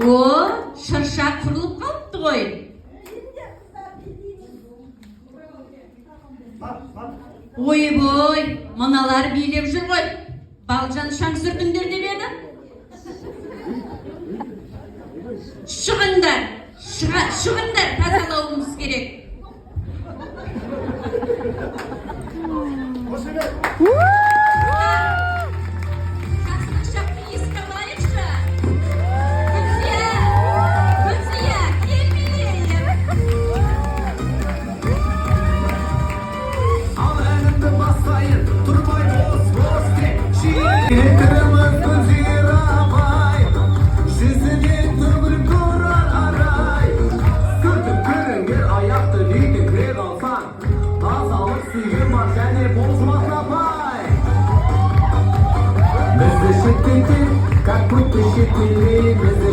О, шырша құрылып қалыпты ғой. Ойбой, мыналар билеп жүр ғой. Балжан шаң сүртіңдер деп еді. Шығыңдар, шығыңдар, тазалауымыз керек. Жастық шақты еске алайықшы. Гүлзия, Гүлзия, кел билейік. Ал әнімді бастайын, тұрмай бос бос деп. Директорымыз Гүлзира апай, жүзінен төгіліп тұрар арай. Сүртіп көріңдер аяқты үйге кіре қалсаң, тазалық сүйген бар және болжымас апай. Бізді шеттетіп, как будто шетелде. Бізді